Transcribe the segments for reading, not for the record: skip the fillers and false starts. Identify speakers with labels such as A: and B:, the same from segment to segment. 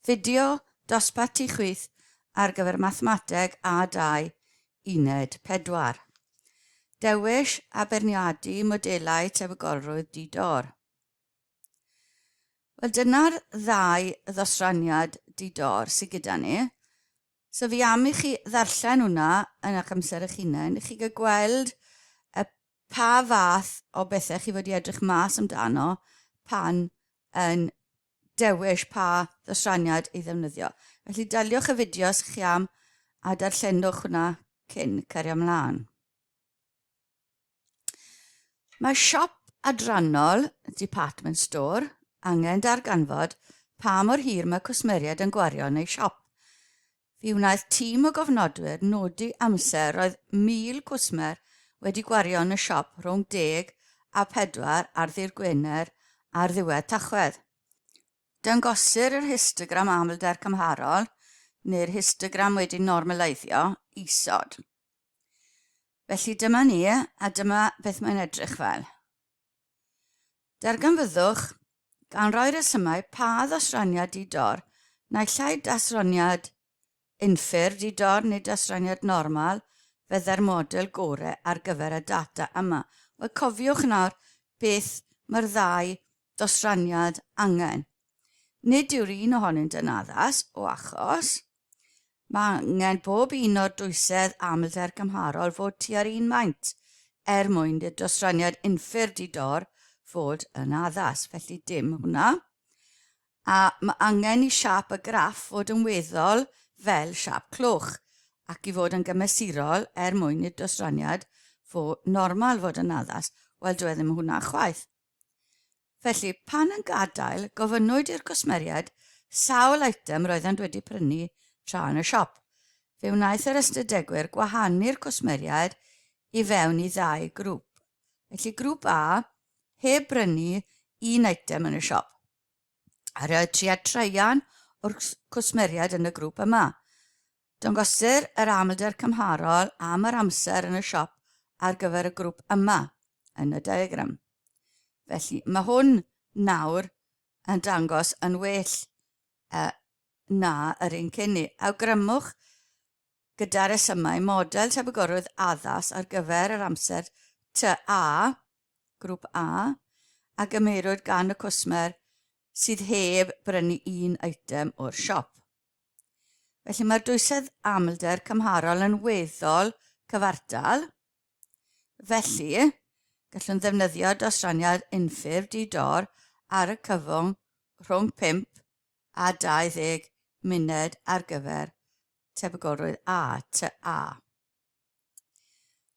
A: Fideo dosbarth tu chwith ar gyfer Mathemateg A2 Uned 4. Dewis a beirniadu modelau tebygolrwydd di-dor. Wel, dyna'r ddau ddosraniad di-dor sydd gyda ni. So fi am i chi ddarllen hwnna yn eich amser eich hunain, i chi gael gweld y pa fath o bethau chi fod i edrych mas amdano pan yn dewis pa ddosraniad i ddefnyddio. Felly daliwch y fideo os chi am a darllenwch hwnna cyn cario ymlaen. Mae siop adrannol, department store, angen darganfod pa mor hir mae cwsmeriaid yn gwario yn eu siop. Fe wnaeth tîm o gofnodwyr nodi amser roedd 1,000 cwsmer wedi gwario yn y siop rhwng deg a phedwar ar ddydd Gwener ar ddiwedd Tachwedd. Dangosir yr histogram amlder cymharol, neu'r histogram wedi normaleiddio, isod. Felly dyma ni, a dyma beth mae'n edrych fel. Darganfyddwch, gan roi resymau pa ddosraniad di-dor, naill ai dasraniad unffurf di-dor neu dasraniad normal, fydde'r model gore ar gyfer y data yma. Wel, cofiwch nawr beth mae'r ddau dosraniad angen. Nid yw'r un ohonynt yn addas o achos Mae angen bob un o'r dwysedd amlder cymharol fod tua'r un maint er mwyn i'r dosraniad unffurf di-dor fod yn addas, felly dim hwnna. A mae angen i siâp y graff fod yn weddol fel siâp cloch ac i fod yn gymesurol er mwyn i'r dosraniad fod normal fod yn addas. Wel, dyw e ddim hwnna chwaith. Felly, pan yn gadael, gofynnwyd i'r cwsmeriaid sawl eitem roeddent wedi prynu tra yn y siop. Fe wnaeth yr ystadegwyr gwahanu'r cwsmeriaid i fewn i ddau grŵp. Felly grŵp A heb brynu un eitem yn y siop. A roedd tua traean o'r cwsmeriaid yn y grŵp yma. Dangosir yr amlder cymharol am yr amser yn y siop ar gyfer y grŵp yma yn y diagram. Felly mae hwn nawr yn dangos yn well uh, na yr un cyn ni. Awgrymwch gyda resymau model tebygolrwydd addas ar gyfer yr amser TA, grŵp A, a gymerwyd gan y cwsmer sydd heb brynu un eitem o'r siop. Felly mae'r dwysedd amlder cymharol yn weddol cyfartal. Felly, gallwn ddefnyddio dosraniad unffurf di-dor ar y cyfwng rhwng 5 a 20 munud ar gyfer tebygolrwydd A, TA.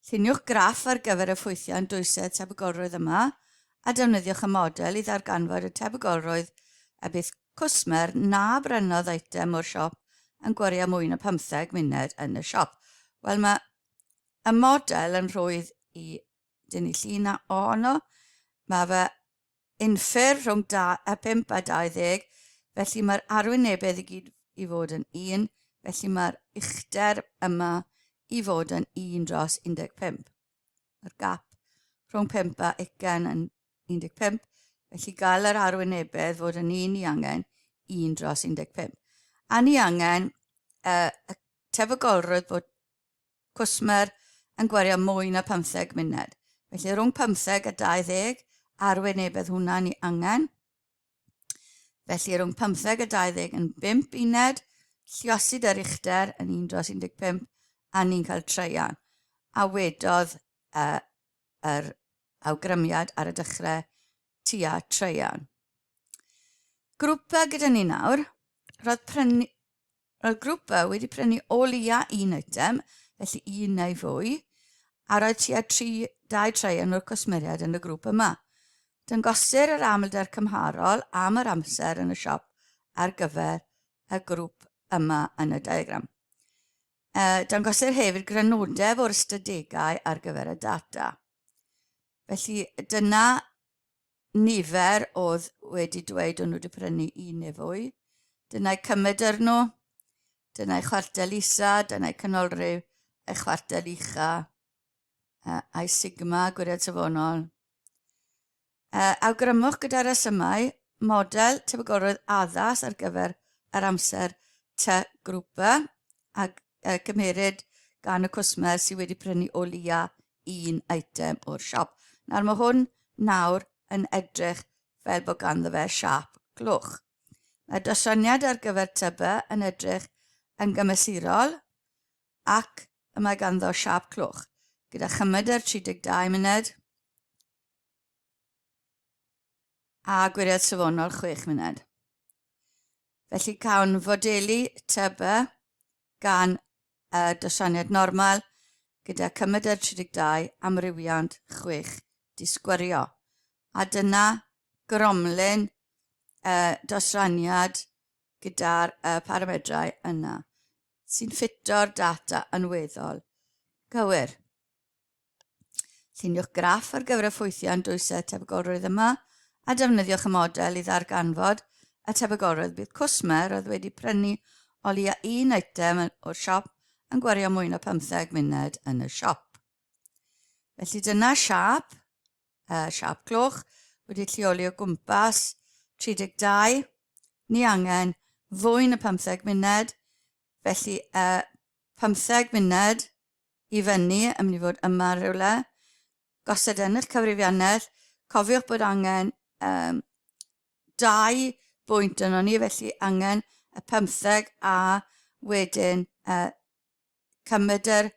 A: Lluniwch graff ar gyfer y ffwythiant dwysedd tebygolrwydd yma a defnyddiwch y model i ddarganfod y tebygolrwydd y bydd cwsmer na brynodd eitem o'r siop yn gwario mwy na 15 munud yn y siop. Wel, mae y model yn rhwydd i dynnu llun ohono. Mae fe unffurf rhwng 5 a 20, felly mae'r arwynebedd i gyd i fod yn 1, felly mae'r uchder yma i fod yn 1 dros 15. Mae'r gap rhwng 5 a 20 yn 15, felly gael yr arwynebedd fod yn 1 ni angen 1 dros 15. A ni angen uh, y tebygolrwydd bod cwsmer yn gwario mwy na 15 munud. Felly rhwng 15 a 20, arwynebedd hwnna ni angen. Felly rhwng 15 a 20 yn 5 uned, lliosid yr uchder yn 1 dros 15, a ni'n cael treian. A wedodd uh, yr awgrymiad ar y dechrau tua treian. Grŵp gyda ni nawr, roedd prynu, Roedd grŵp Y wedi prynu o leia un eitem, felly un neu fwy, a roedd tua 3, 2 traean o'r cwsmeriaid yn y grŵp yma. Dangosir yr amlder cymharol am yr amser yn y siop ar gyfer y grŵp yma yn y diagram. E, dangosir hefyd grynodeb o'r ystadegau ar gyfer y data. Felly dyna nifer oedd wedi dweud o'n nhw wedi prynu un neu fwy. Dyna'i cymedr nhw, dyna'i chwartel isa, dyna'i canolrif, ei chwartel ucha, a'i sigma, gwiriad safonol. Awgrymwch gyda resymau model tebygolrwydd addas ar gyfer yr amser T grŵp B a gymeryd gan y cwsmer sydd wedi prynu o leia un eitem o'r siop. Nawr mae hwn nawr yn edrych fel bod ganddo fe siâp gloch. Mae dosraniad ar gyfer TB yn edrych yn gymesurol ac y mae ganddo siâp cloch, gyda chymedr 32 munud a gwiriad safonol 6 munud. Felly cawn fodelu TB gan y dosraniad normal gyda cymedr 32 amrywiant 6 disgwyrio. A dyna gromlin y dosraniad gyda'r paramedrau yna sy'n ffito'r data yn weddol gywir. Lluniwch graff ar gyfer y ffwythiant dwysedd tebygolrwydd yma a defnyddiwch y model i ddarganfod y tebygolrwydd bydd cwsmer oedd wedi prynu o leia un eitem o'r siop yn gwario mwy na 15 munud yn y siop. Felly dyna siâp, siâp cloch, wedi lleoli o gwmpas 32. Ni angen fwy na 15 munud, felly 15 munud i fyny yn mynd i fod yma rhywle. Gosod yn eich cyfrifiannell, cofiwch bod angen um, dau bwynt yno ni, felly angen y 15 a wedyn cymedr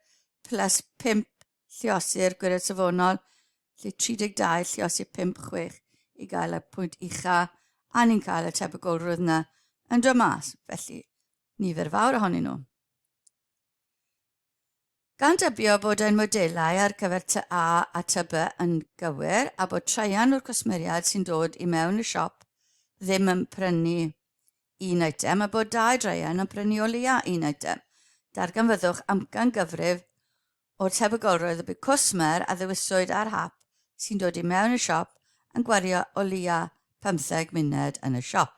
A: plus 5 lliosi'r gwired safonol, felly 32 lliosi 5, 6 i gael y pwynt ucha, a ni'n cael y tebygolrwydd yna yn dod mas, felly nifer fawr ohonyn nhw. Gan dybio bod ein modelau ar gyfer tŷ A a tŷ B yn gywir a bod traean o'r cwsmeriaid sy'n dod i mewn y siop ddim yn prynu un eitem a bod dau draean yn prynu o leia un eitem, darganfyddwch amcan gyfrif o'r tebygolrwydd y bydd cwsmer a ddewiswyd ar hap sy'n dod i mewn y siop yn gwario o leia 15 munud yn y siop.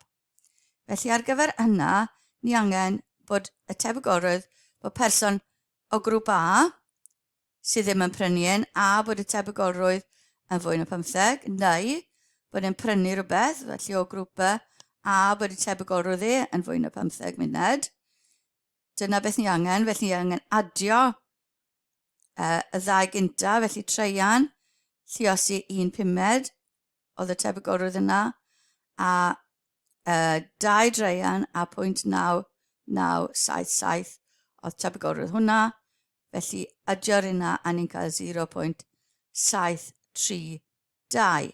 A: Felly ar gyfer yna, ni angen bod y tebygolrwydd bod person o grŵp A sydd ddim yn prynu un a bod y tebygolrwydd yn fwy na 15, neu bod e'n prynu rhywbeth, felly o grŵp B, a bod y tebygolrwydd e yn fwy na 15 munud. Dyna beth ni angen, felly ni angen adio y ddau gynta, felly treian, lliosi un pumed, oedd y tebygolrwydd yna, a 2 draean a 0.9977 oedd tebygolrwydd hwnna, felly adio'r yna a ni'n cael 0.732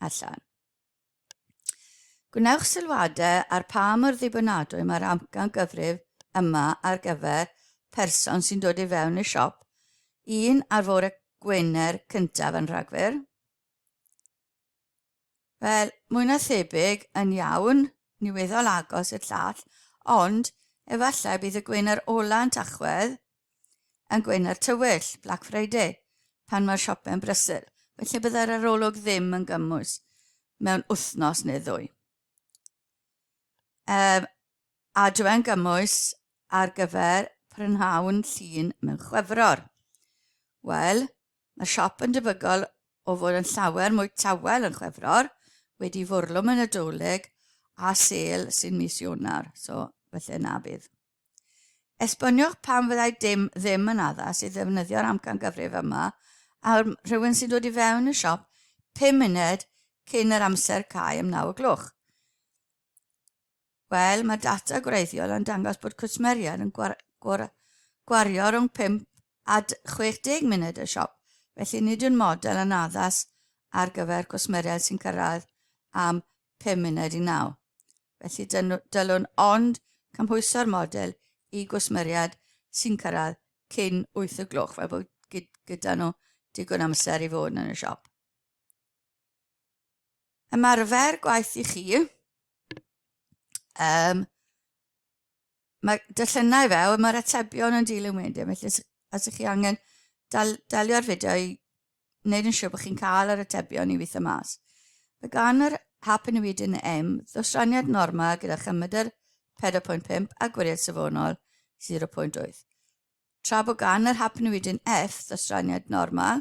A: allan. Gwnewch sylwadau ar pa mor ddibynadwy mae'r amcan gyfrif yma ar gyfer person sy'n dod i fewn y siop, un ar fore Gwener cyntaf yn Rhagfyr, Wel, mwy na thebyg yn iawn, ni weddol agos i'r llall, ond efallai bydd y Gwener ola yn Tachwedd yn Gwener Tywyll, Black Friday, pan mae'r siopau'n brysur. Felly byddai'r arolwg ddim yn gymwys mewn wythnos neu ddwy. Um, a dw e'n gymwys ar gyfer prynhawn llun mewn Chwefror. Wel, Mae'r siop yn debygol o fod yn llawer mwy tawel yn Chwefror, wedi fwrlwm y Nadolig a sêl sy'n mis Ionawr, so felly na bydd. Esboniwch pam fyddai dim ddim yn addas i ddefnyddio'r amcangyfrif yma ar rhywun sy'n dod i fewn y siop 5 munud cyn yr amser cau am 9 o gloch. Wel, mae data gwreiddiol yn dangos bod cwsmeriaid yn gwar gwar gwario rhwng 5 a 60 munud y siop, felly nid yw'n model yn addas ar gyfer cwsmeriaid sy'n cyrraedd am 5 munud i 9. Felly dylwn ond cymhwyso'r model i gwsmeriaid sy'n cyrraedd cyn 8 o gloch, fel bod gyda nhw digon amser i fod yn y siop. Ymarfer gwaith i chi. Um, mae dyllynnau fe, mae'r atebion yn dilyn wedyn, felly os, os ych chi angen dal, dalio'r fideo i wneud yn siŵr bod chi'n cael yr atebion i weithio mas. Mae gan yr hap yn M ddosraniad normal gyda chymedr 4.5 a gwiriad safonol 0.8. Tra bod gan yr hapnewidyn F ddosraniad normal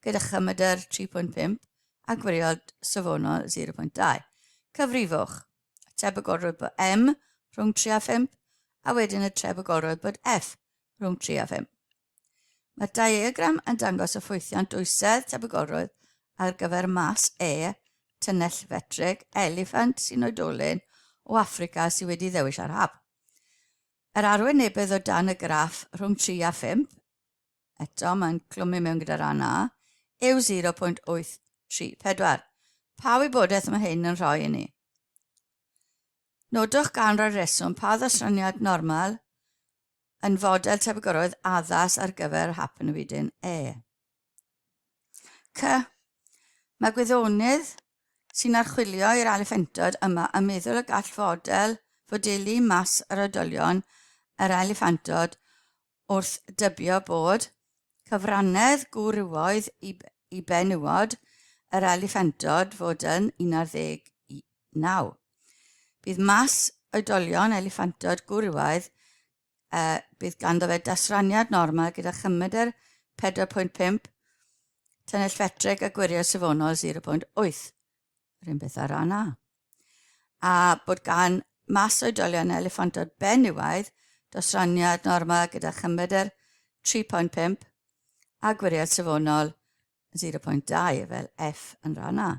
A: gyda chymedr 3.5 a gwiriad safonol 0.2. Cyfrifwch. Tebygolrwydd bod M rhwng 3 a 5, a wedyn y tebygolrwydd bod F rhwng 3 a 5. Mae'r diagram yn dangos y ffwythiant dwysedd tebygolrwydd ar gyfer mas E, tunnell fetrig, eliffant sy'n oedolyn o Affrica sydd wedi ddewis ar hap. Yr arwynebedd o dan y graff rhwng 3 a 5, eto mae'n clwmu mewn gyda rhan A, yw 0.834. Pa wybodaeth mae hyn yn rhoi i ni? Nodwch gan roi reswm pa ddosraniad normal yn fodel tebygolrwydd addas ar gyfer hapnewidyn E. C. Mae gwyddonydd sy'n archwilio i'r eliffantod yma yn meddwl y gall fodel fodelu mas yr oedolion yr eliffantod wrth dybio bod cyfrannedd gwrywoedd i, i benywod yr eliffantod fod yn 19. Bydd mas oedolion eliffantod gwrywaidd bydd ganddo fe dasraniad normal gyda chymedr 4.5, tunnell fetrig a gwirio safonol 0.8. Yr un beth ar ran A. A bod gan mas oedolion eliffantod benywaidd dosraniad normal gyda chymedr 3.5 a gwiriad safonol 0.2 fel F yn rhan A.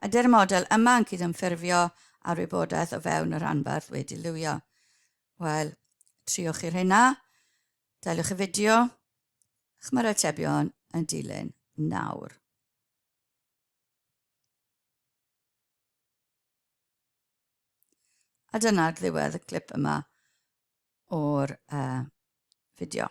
A: Ydy'r model yma yn cydymffurfio â'r wybodaeth o fewn y rhanbarth wedi lywio? Wel, triwch i'r hynna, daliwch y fideo, ac mae'r atebion yn dilyn nawr. A dyna'r ddiwedd y clip yma o'r fideo.